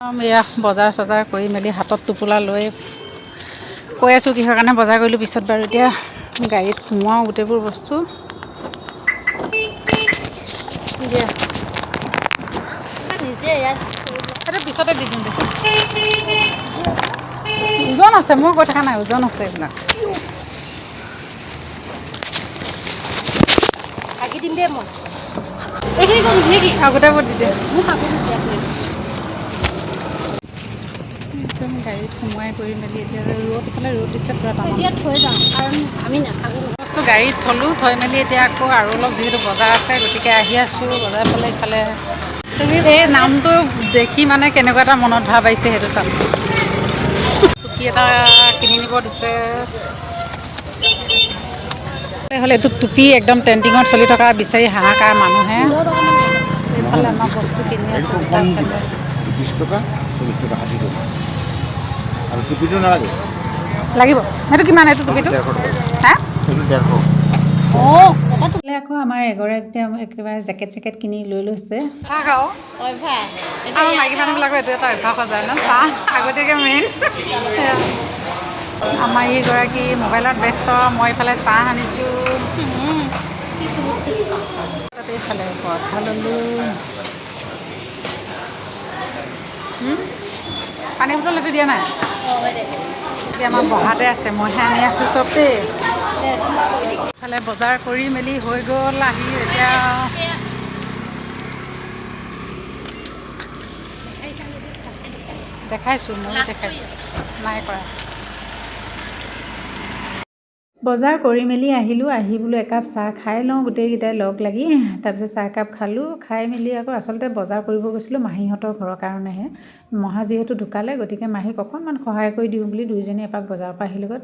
এয়া বজাৰ চজাৰ কৰি মেলি হাতত টোপোলা লৈ কৈ আছোঁ কিহৰ কাৰণে বজাৰ কৰিলোঁ পিছত বাৰু। এতিয়া গাড়ীত সোমোৱাওঁ গোটেইবোৰ বস্তু। দিয়া, সেইটো পিছতে দি দিম দে। ওজন আছে, মই কৈ থকা নাই, ওজন আছে এইবিলাক। ভাগি দিম দেই মই। এইখিনি কৰিম নেকি? গোটেইবোৰ দি দে। মোক কাপোৰ দিয়া। একদম গাড়ীত সোমোৱাই কৰি মেলি এতিয়া ৰ'দ, ইফালে ৰ'দ দিছে পূৰা তামাম। এতিয়া থৈ যাওঁ, কাৰণ আমি নাথাকোঁ। বস্তু গাড়ীত থ'লোঁ, থৈ মেলি এতিয়া আকৌ আৰু অলপ যিহেতু বজাৰ আছে, গতিকে আহি আছোঁ বজাৰ ফালে। ইফালে এই নামটো দেখি মানে কেনেকুৱা এটা মনত ভাৱ আহিছে, সেইটো চাম। টুপি এটা কিনি নিব দিছে। হ'লে এইটো টুপি একদম ট্ৰেণ্ডিঙত চলি থকা, বিচাৰি হাহাকাৰ মানুহে। এইফালে আমাৰ বস্তু কিনি আছোঁ, জোতা চেণ্ডেল। 20 টকা, 40 টকা, 60 টকা। আৰু টুপিটো নালাগে? লাগিব। সেইটো কিমান এইটো টুপিটো? 150 টকা। হা? সেইটো 150। অঁ, আকৌ আমাৰ এগৰাকী একেবাৰে জেকেট চেকেট কিনি লৈ লৈছে। অভ্যাস। আমাৰ মাইকী মানুহবিলাকৰ এইটো এটা অভ্যাস হৈ যায় ন, চাহ আগতীয়াকৈ মেইন। আমাৰ এইগৰাকী মোবাইলত ব্যস্ত, মই এইফালে চাহ আনিছোঁ। তাতে এইফালে পৰঠা ল'লোঁ। পানী বটল এইটো দিয়া নাই। এতিয়া আমাৰ বহাতে আছে, মইহে আনি আছোঁ চব দেই। ইফালে বজাৰ কৰি মেলি হৈ গ'ল আহি। এতিয়া দেখাইছোঁ, ময়ো দেখাইছোঁ, নাই কৰা। বজাৰ কৰি মেলি আহিলোঁ। আহি বোলো একাপ চাহ খাই লওঁ গোটেইকেইটাই লগ লাগি। তাৰপিছত চাহ একাপ খালোঁ। খাই মেলি আকৌ আচলতে বজাৰ কৰিব গৈছিলোঁ মাহীহঁতৰ ঘৰৰ কাৰণেহে। মহা যিহেতু ঢুকালে, গতিকে মাহীক অকণমান সহায় কৰি দিওঁ বুলি দুয়োজনী এপাক বজাৰৰ পৰা আহিলোগৈ।